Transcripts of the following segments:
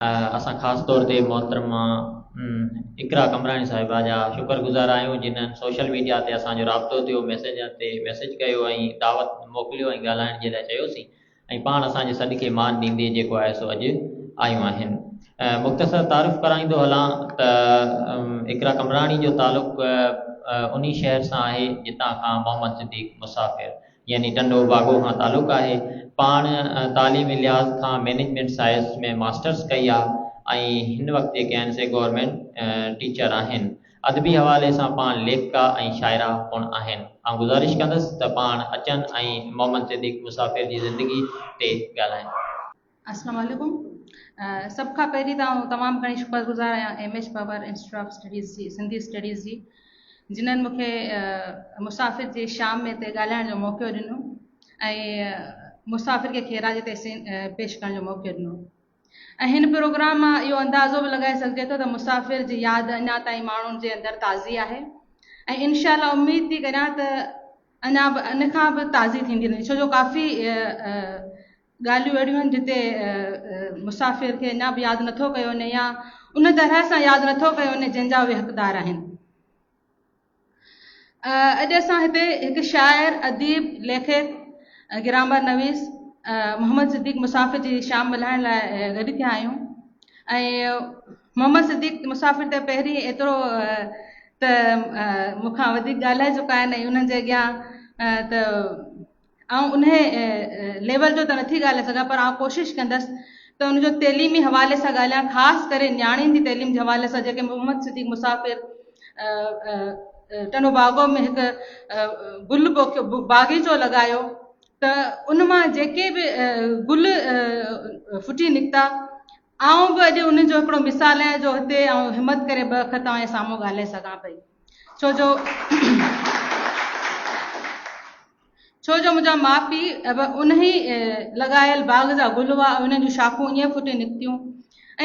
اسان خاص طور تي محترمه اقرا قمبراڻي صاحبه جا شڪر گذار آهيون جنھن سوشل ميڊيا تي اسان جو رابطو ٿيو ميسينجر تي ميسيج ڪيو ۽ دعوت موڪليو ۽ ڳالهائڻ جي لاء چيوسين ۽ پاڻ اسان جي سڏ کي مان ڏيندي جيڪو آهي سو اڄ آيون آهن. مختصر تعارف ڪرائيندو هلان ته اقرا قمبراڻي جو تعلق انهي شهر سان آهي جتان کان محمد صديق مسافر يعني ٽنڊو باگو کان تعلق آهي. پاڻ تعليمي لحاظ کان مئنيجمينٽ سائنس ۾ ماسٽرس ڪئي آ ۽ هن وقت جيڪي آهن سي گورنمينٽ ٽيچر آهن. ادبي حوالي سان پاڻ ليکڪا ۽ شاعره پڻ آهن. آئون گذارش ڪندس ته پاڻ اچن ۽ محمد صديق مسافر جي زندگي تي ڳالهائين. السلام عليڪم سڀ کان پهرين ته آئون تمام گهڻي شڪر گذار آهيان M H Panhwar institute of studies جي سنڌي اسٽڊيز جي جنھن مون کي مسافر جي شام ۾ هتي ڳالهائڻ جو موقعو ڏنو ۽ مسافر کي خراج تحسين پيش ڪرڻ جو موقعو ڏنو ۽ هن پروگرام مان اهو اندازو به لڳائي سگهجي ٿو ته مسافر جي ياد اڃا تائين ماڻهن جي اندر تازي آهي ۽ انشاء الله اميد ٿي ڪريان ته اڃا به ان کان به تازي ٿيندي رهندي ڇو جو ڪافي ڳالهيون اهڙيون آهن جتي مسافر کي اڃا به ياد نٿو ڪيو وڃي يا ان طرح سان ياد نٿو ڪيو وڃي جنهن جا اهي حقدار آهن. اڄ اسان هتي هڪ شاعر، اديب، ليکڪ، گرامر نويس محمد صديق مسافر جي شام ملهائڻ لاء گڏ ٿيا آهيون ۽ محمد صديق مسافر ته پهرين ايترو ته مون کان وڌيڪ ڳالهائي چڪا آهن ۽ انهن جي اڳيان ته آئون انهي ليول جو ته نٿي ڳالهائي سگهان پر آئون ڪوشش ڪندس ته ان جو تعليمي حوالي سان ڳالهايان خاص ڪري نياڻين جي تعليم جي حوالي سان جيڪي محمد صديق مسافر ٽنڊو باگو ۾ هڪ گل پوکيو باغيچو لڳايو ته ان مان جيڪي به گل ڦٽي نڪتا آئون به اڄ ان جو هڪڙو مثال آهيان جو هتي آئون همت ڪري ٻه اکر توهان جي سامهون ڳالهائي سگهان پئي ڇو جو ڇو جو منهنجا ماء پيء به انهي لڳايل باغ جا گل هئا ۽ انهن جون شاخون ائين ڦٽي نڪتيون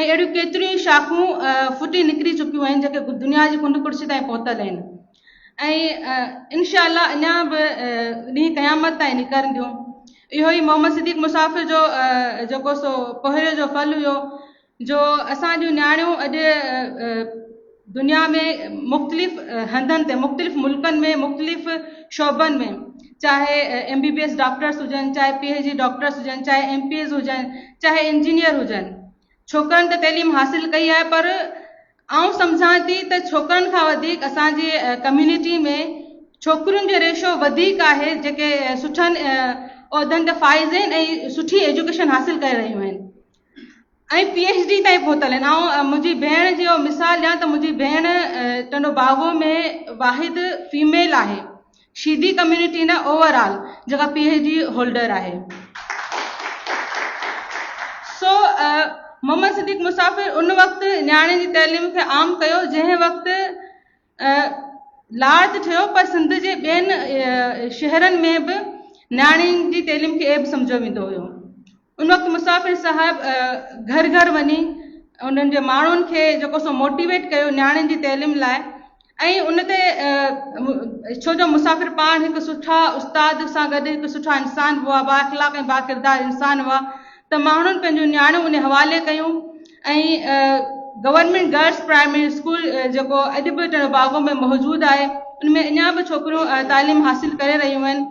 ۽ اهڙيون ڪيتريون ئي شاخون ڦٽي نڪري چڪيون آهن جيڪي دنيا جي ڪنڊ ڪڙڇ تائين پهتل آهن ۽ انشاء الله اڃا به ڏينهن قيامت تائين نڪرنديون. اهو ئي محمد صديق مسافر جو جيڪو سو پوهري جو ڦل هيو جو اسان جون نياڻيون اڄ دنيا ۾ مختلف هنڌن تي مختلف ملڪن ۾ مختلف شعبن ۾ چاهي M B B S doctors هجن چاهي پي ايڇ ڊي ڊاڪٽرس هجن چاهي ايم پي ايز هجن چاهي انجنيئر هجن ڇوڪرن ته تعليم حاصل ڪئي آهي پر آئون سمجهان ٿي ته ڇوڪرن کان وڌيڪ اسان جي ڪميونٽي ۾ ڇوڪرين جو ريشو وڌيڪ آهي جيڪي سٺن عهدن تي فائز آهن ۽ سٺي ايجوڪيشن حاصل ڪري رهيون آهن ۽ پي ايڇ ڊي تائين پهتل آهن. آئون منهنجي ڀيڻ جو مثال ڏيان ته منهنجي ڀيڻ ٽنڊو باگو ۾ واحد فيميل آهي شيدي ڪميونٽي نه اوور آل جيڪا پي ايڇ ڊي هولڊر آهي. سو محمد صديق مسافر ان وقت نياڻين جي تعليم کي عام ڪيو جنهن وقت لاڙ ته ٺهيو پر سنڌ جي ٻين شهرن ۾ به نياڻين جي تعليم کي عيب سمجهيو ويندو هيو. ان وقت مسافر صاحب گهر گهر وڃي انهن جي ماڻهن کي جيڪو سو موٽيويٽ ڪيو نياڻين جي تعليم لاء ۽ ان تي ڇو جو مسافر پاڻ هڪ سٺا استاد سان گڏ هڪ سٺا انسان به هئا بااخلاق ۽ باڪردار انسان هئا ته ماڻهن پنهنجون نياڻيون ان حوالي ڪيون ۽ گورنمينٽ گرلس پرائمري اسڪول جيڪو اڄ به ٽنڊو باگو ۾ موجود آهي ان ۾ اڃا به ڇوڪريون تعليم حاصل ڪري رهيون آهن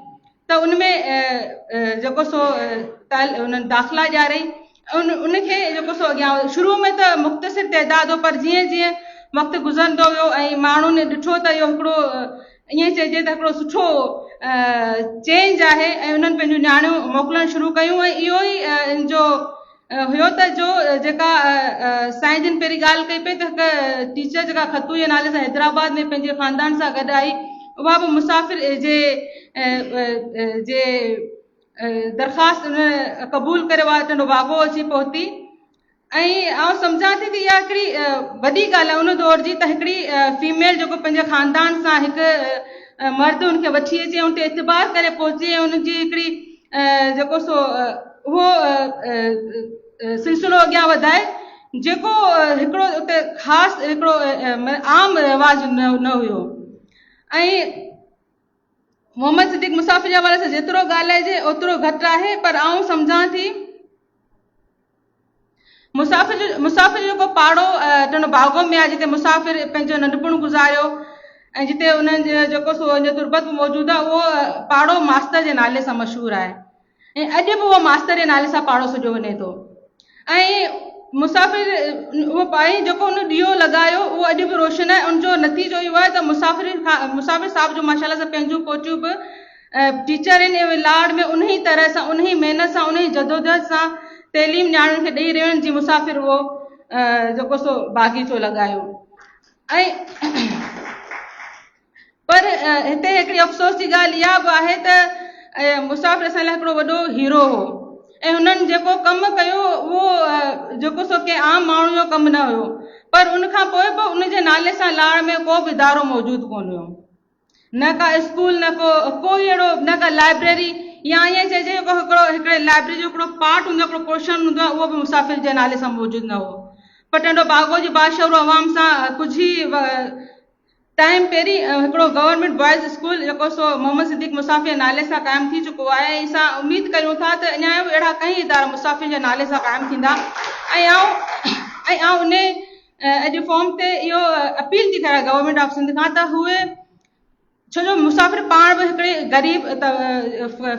ته ان ۾ جيڪو سو انهن داخلا ڏياري ان ان کي جيڪو سو اڳيان شروع ۾ ته مختصر تعداد هو پر جيئن جيئن وقت گذرندو ويو ۽ ماڻهن ڏٺو ته اهو هڪڙو ائين چئجي ته هڪڙو سٺو چينج آهي ۽ انهن پنهنجون نياڻيون موڪلڻ شروع ڪيون ۽ اهو ئي ان جو هيو ته جو جيڪا سائين جن پهرين ڳالهه ڪئي پئي ته هڪ ٽيچر جيڪا خطو جي نالي سان حيدرآباد ۾ پنهنجي خاندان سان گڏ آئي اها به مسافر جي جي درخواست ان قبول ڪري اها ٽنڊو باگو اچي پهتي ۽ آئون سمجهان ٿي ته اها هڪڙي وڏي ڳالهه آهي ان دور جي ته هڪڙي فيميل جيڪو پنهنجي خاندان سان هڪ مرد ان کي وٺي اچي ان تي اعتبار ڪري پهچي ۽ ان جي هڪڙي جيڪو سو اهو سلسلو اڳيان وڌائي جيڪو هڪڙو اتي خاص هڪڙو عام رواج نه هيو ۽ محمد صديق مسافر جي حوالي سان جيترو ڳالهائجي اوترو گهٽ آهي پر آئون سمجهان ٿي. مسافر جو مسافر جو جيڪو پاڙو ٽنڊو باگو ۾ آهي جتي مسافر پنهنجو ننڍپڻ گذاريو ۽ جتي انهن جو جيڪو سو ان جو تربت به موجود آهي اهو پاڙو ماستر جي نالي سان مشهور آهي ۽ اڄ به اهو ماستر جي نالي سان پاڙو سڏيو وڃي ٿو ۽ مسافر اهو پائي جيڪو ان ڏيئو لڳايو اهو اڄ به روشن آهي ان جو نتيجو اهو آهي ته مسافر مسافر صاحب جو ماشاء الله سان پنهنجون پوٽيون به ٽيچر آهن اهي لاڙ ۾ انهي طرح سان انهي محنت سان انهي جدوجهد سان تعليم نياڻين کي ڏئي رهيون آهن جي مسافر اهو جيڪو سو باغيچو لڳايو ۽ پر هتي هڪڙي افسوس جي ڳالهه اها به آهي ته مسافر اسان لاء هڪڙو وڏو هيرو هو ۽ هنن جيڪو ڪم ڪيو اهو جيڪو سو ڪنهن عام ماڻهو جو ڪم نه هيو پر ان کان پوء به ان جي نالي سان لاڙ ۾ ڪو به ادارو موجود ڪونه هيو نه ڪا اسڪول نه ڪو ڪوئي اهڙو نه ڪا لائبريري يا ائين چئجي جيڪو هڪڙو هڪڙي لائبريري جو هڪڙو پارٽ هوندو آهي هڪڙو پورشن هوندو آهي اهو به مسافر جي نالي سان موجود نه هو پر ٽنڊو باگو جي باشعور عوام سان ڪجهه ئي ٽائيم پهرين هڪڙو گورنمينٽ بوائز اسڪول جيڪو سو محمد صديق مسافر جي نالي سان قائم ٿي چڪو آهي ۽ اسان اميد ڪريون ٿا ته اڃا به اهڙا ڪئين ادارا مسافرن جي نالي سان قائم ٿيندا ۽ آئون ۽ آئون انهي اڄ فارم تي اهو اپيل ٿي ڪريان گورنمينٽ آف سنڌ کان ته اهي ڇو جو مسافر پاڻ به هڪڙي غريب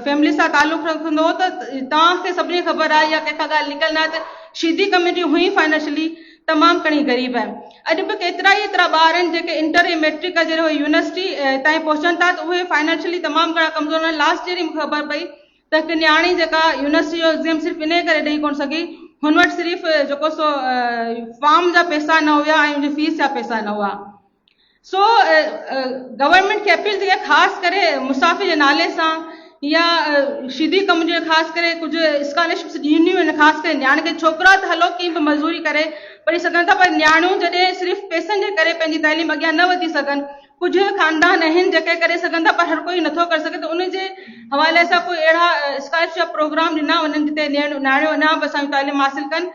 فيملي سان تعلق رکندو هو ته توهان کي سڀني کي خبر آهي يا ڪنهن کان ڳالهه نڪل نه آهي ته شيدي ڪميونٽي هئي فائنانشلي تمام گهڻي غريب آهي اڄ به ڪيترا ئي ايترا ٻار آهن جيڪي انٽر ۽ ميٽرڪ جڏهن اهي يونيورسٽي تائين پهچن ٿا ته اهي فائنانشلي تمام گهڻا ڪمزور آهن لاسٽ ايئر ئي مونکي خبر پئي ته هڪ نياڻي جيڪا يونيورسٽي جو ايگزام صرف انهي ڪري ڏئي ڪونه سگهي هن وٽ صرف جيڪو سو فارم جا پئسا نه هيا ۽ ان جي فيس جا پئسا نه هئا سو گورنمينٽ کي اپيل ٿي ڪري خاص ڪري مسافر جي نالي سان يا شيدي ڪم جي خاص ڪري ڪجهه اسڪالرشپس ڏنيون وڃن خاص ڪري نياڻين کي ڇوڪرا ته هلو ڪيئن به مزوري ڪري پڙهي سگهن ٿا پر نياڻيون جڏهن صرف پئسن جي ڪري پنهنجي تعليم اڳيان نه وڌي سگهن ڪجهه خاندان آهن جيڪي ڪري سگهن ٿا پر هر ڪوئي نٿو ڪري سگهي ته ان جي حوالي سان ڪوئي اهڙا اسڪالرشپ جا پروگرام ڏنا وڃن جتي نياڻيون اڃا به اسان جي تعليم حاصل ڪن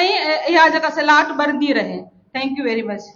۽ اها جيڪا سلاٽ ٻرندي رهي thank you very much.